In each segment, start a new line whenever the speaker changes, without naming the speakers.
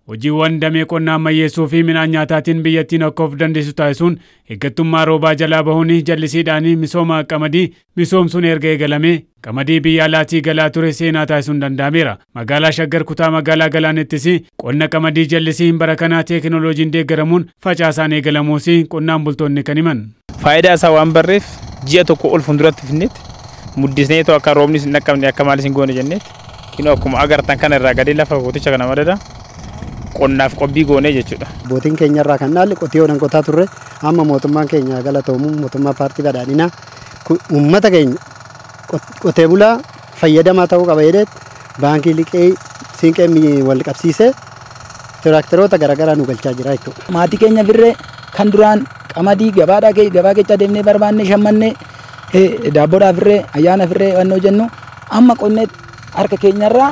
Hojiiwwan damee qonnaa ammayyeessuu fi midhaan nyaataatiin biyyattiin akka of dandeessu taasisuun eeggattummaa roobaa jalaa bahuun jallisiidhaan misooma qamadii misoomsuun erga eegalame qamadii biyya alaatii galaa ture seenaa taasisuun danda'ameera. Magaalaa Shaggar kutaa magaalaa Galaanittis qonna qamadii jallisiin bara kanaa teekinooloojiin deeggaramuun facaasaan eegalamuus qonnaan bultoonni kan himan.
Faayidaa isaa waan barreef ji'a tokko ol fuulduratti finnetti muddisnee akka roobnis hin dhaqqabne akka maalis hin goone jennetti kinoo akkuma agartan kana irraa gadi lafa gooticha kana madada qonnaaf qobbii goonee jechuudha.
Abbootiin keenya irraa kan dhaalle qotiyyoodhaan qotaa turre amma mootummaan keenya galatoomu mootummaa paartii badhaadhinaa uummata keenya qotee bulaa fayyadamaa ta'uu qaba jedhee baankii liqee siinqee wal qabsiisee tiraaktaroota garaagaraa nu galchaa jira jechuudha.
Maatii keenya birree kan duraan qamadii gabaadhaa gabaa keessa deemnee barbaanne shammanne daabboodhaaf irree ayyaanaaf irree wannoo jennu amma qonnee harka keenyarraa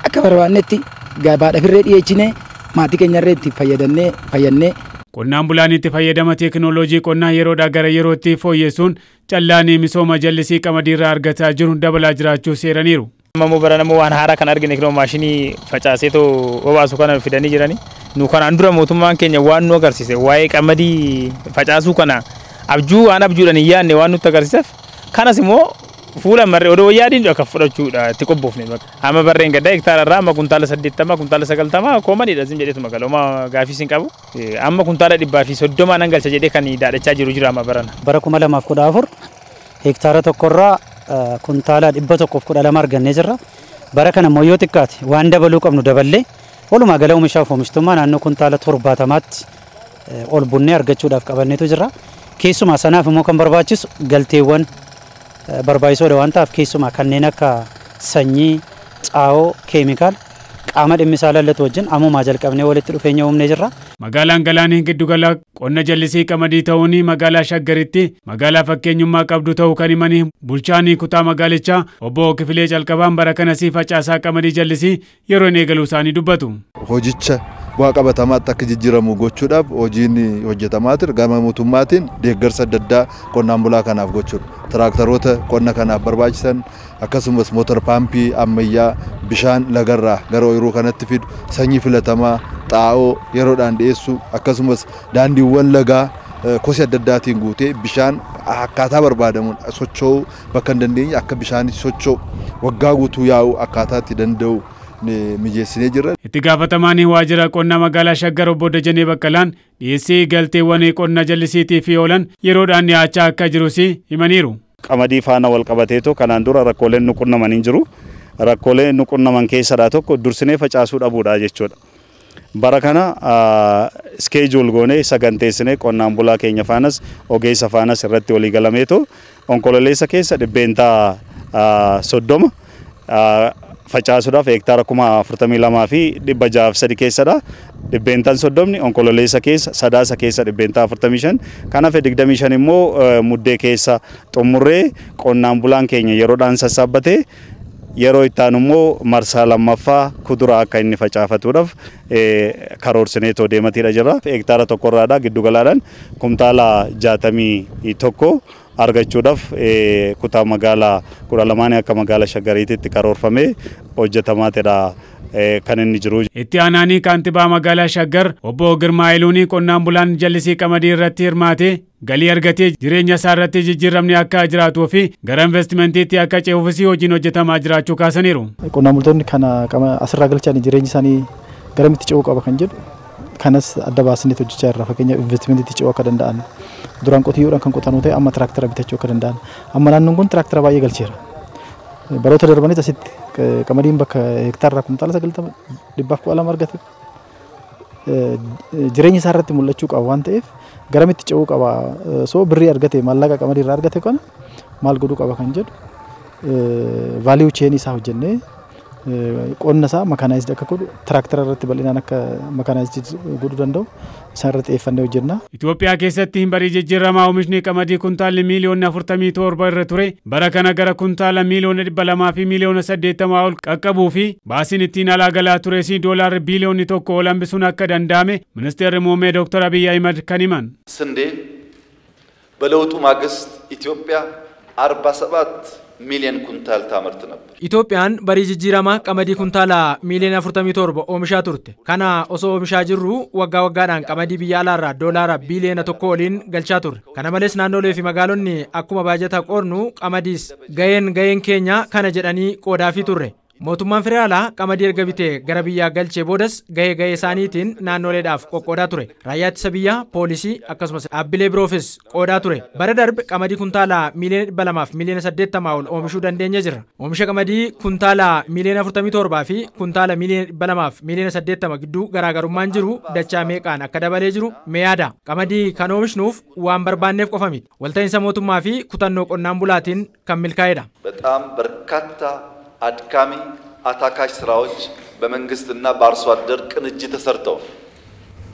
akka barbaannetti gabaadhaaf irree dhiyeechinee maatii keenyarree itti fayyadannee fayyannee.
Qonnaan bulaan itti fayyadama teekinooloojii qonnaa yeroodhaa gara yerootti fooyyessuun callaan misooma jallisii qamadii irraa argataa jiru dabalaa jiraachuu seeraniiru.
Amma bara namoo waan haaraa kan argine kinoo maashinii facaaseetoo obaasu kana fidanii jirani. Nu kanaan dura mootummaan keenya waan nu agarsiise waa'ee qamadii facaasuu kana abjuu waan abjuudhaan hin yaadne waan nutti agarsiiseef kanas immoo fuula marree odoo yaadiin akka fudhachuudha itti qophoofne bakka. Amma barreen gaddaa hektaara irraa amma kuntaala 80 kuntaala 90 koomaniidha zim jedheetuma galoma gaafii sin qabu. Amma kuntaala 130 nan galcha jedhee kan daadhachaa jiru jira amma barana.
Bara 2014 hektaara tokkorraa kuntaala 112 argannee jirra. Bara kana immoo yoo xiqqaate waan dabaluu qabnu daballee walumaa gala oomishaaf oomishtummaa naannoo kuntaala 70tti ol bunnee argachuudhaaf qabanneetu jira. Keessumaa sanaaf immoo kan barbaachisu galteewwan barbaachisoodha waan ta'eef keessumaa kanneen akka sanyii, xaa'oo, keemikaala qaama dhimmi isaa lallatu wajjin ammumaa jalqabnee walitti dhufeenya uumnee jirra.
Magaalaan Galaanii giddugala qonna jallisii qamadii ta'uun magaalaa Shaggaritti magaalaa fakkeenyummaa qabdu ta'uu kan himanii bulchaan kutaa magaalichaa obbo Kifilee Calqabaan bara kanas facaasaa qamadii jallisii yeroo inni eegaluu isaanii dubbatu.
Hojicha bu'aa qabatamaatti akka jijjiiramu gochuudhaaf hojiin hojjetamaa ture gama mootummaatiin deeggarsa adda addaa qonnaan bulaa kanaaf gochuudha. Tiraaktaroota qonna kanaaf barbaachisan akkasumas mootor paampii ammayyaa bishaan lagarraa gara ooyiruu kanatti fidu sanyii filatamaa xaa'oo yeroodhaan dhiyeessuu akkasumas daandiiwwan lagaa kosii adda addaatiin guutee bishaan akkaataa barbaadamuun socho'uu bakka hin dandeenye akka bishaan socho'u waggaa guutuu yaa'uu akkaataa itti danda'u mijeessinee jirra.
Itti gaafatamaan waajjira qonnaa magaalaa Shaggar obbo Dajanee Baqqalaan dhiyeessii galteewwan qonna jallisiitiif oolan yeroodhaan dhiyaachaa akka jirus himaniiru.
Qamadii faana wal qabateetoo kanaan dura rakkooleen nu qunnaman hin jiru. Rakkooleen nu qunnaman keessadhaa tokko dursinee facaasuu dhabuudha jechuudha. Bara kana iskeejuul goonee saganteessinee qonnaan bulaa keenya faanas ogeessa faanas irratti walii galameetoo onkololeessa keessa 30% facaasuudhaaf hektaara 42,603 keessadha. 30% onkololeessa keessa, sadaasa keessa 45%, kanaaf 25 immoo muddee keessa xumurree qonnaan bulaan keenya yeroodhaan sassaabbatee yeroo itti aanu immoo marsaa lammaffaa kuduraa akka inni facaafatuudhaaf karoorsinee too deematiidha jirra. Hektaara tokkorraadha giddugalaadhaan kumtaala 61 argachuudhaaf kutaa magaalaa 12 akka magaalaa Shaggariititti karoorfamee hojjetamaatidha kan inni jiru.
Itti aanaanii kaantibaa magaalaa Shaggar obbo Girmaa Iluunii qonnaan bulaan jallisii qamadii irratti hirmaatee galii argatee jireenya isaa irratti jijjiiramni akka jiraatuu fi gara investimentiitti akka ce'uufis hojiin hojjetamaa jiraachuu kaasaniiru.
Qonnaan bultoonni kana asirraa galchan jireenyi isaanii garamitti ce'uu qaba kan jedhu kanas adda baasnee hojjechaa jirra. Fakkeenyaaf investimentiitti ce'uu akka danda'an duraan qotiyyoodhaan kan qotanuu ta'e amma tiraaktara bitachuu akka danda'an amma naannoon kun tiraaktara baay'ee galcheera. Baroota darbanis asitti qamadiin bakka hektaarraa kumtaala 90 112 argate jireenya isaa irratti mul'achuu qaba waan ta'eef garamitti ce'uu qaba soo birrii argate maallaqa qamadii irraa argate kana maal godhuu qaba kan jedhu vaaliyuu cheenii isaa hojjennee qonna isaa makaanaayizd akka godhu tiraaktara irratti bal'inaan akka makaanaayizd godhuu danda'u isaan irratti xiyyeeffannee hojjenna.
Itoophiyaa keessatti barii jijjiiramaa oomishni qamadii kuntaalli miiliyoona 47 irra ture bara kana gara kuntaala miiliyoona 200 fi miiliyoona 80 ol qaqqabuu fi baasiin ittiin alaa galaa tures doolaarri biiliyoonni 1 ol hambisuun akka danda'ame ministeerri muummee Dr. Abiy Ahimad kan himan.
ስንዴ በለውጡ ማግስት ኢትዮጵያ 47 ሚሊዮን ኩንታል ታመርት ነበር።
Itoophiyaan barii jijjiiramaa qamadii kuntaala miiliyoona 47 oomishaa turte. Kana osoo oomishaa jirru waggaa waggaadhaan qamadii biyya alaarraa doolaara biiliyoona 1 oliin galchaa turre. Kana malees naannolee fi magaalonni akkuma baajata qoodnu qamadiis ga'een ga'een keenya kana jedhanii qoodaafii turre. Mootummaan federaalaa qamadii erga bitee gara biyyaa galchee boodas ga'ee ga'ee isaaniitiin naannoleedhaaf qoqqoodaa ture. Raayyaa ittisa biyyaa, poolisii akkasumas dhaabbilee biroofis qoodaa ture. Bara darbe qamadii kuntaala miiliyoona 200 fi miiliyoona 80 ol oomishuu dandeenye jirra. Oomisha qamadii kuntaala miiliyoona 47 fi kuntaala miiliyoona 200 fi miiliyoona 80 gidduu garaagarummaan jiru dachaa meeqaan akka dabalee jiru mee yaada. Qamadii kan oomishnuuf waan barbaanneef qofa miti. Walta'iinsa mootummaa fi kutannoo qonnaan bulaatiin kan milkaa'edha.
በጣም በርካታ አድካሚ አታካች ስራዎች በመንግስትና በአርሶ አደር ቅንጅት ተሰርተው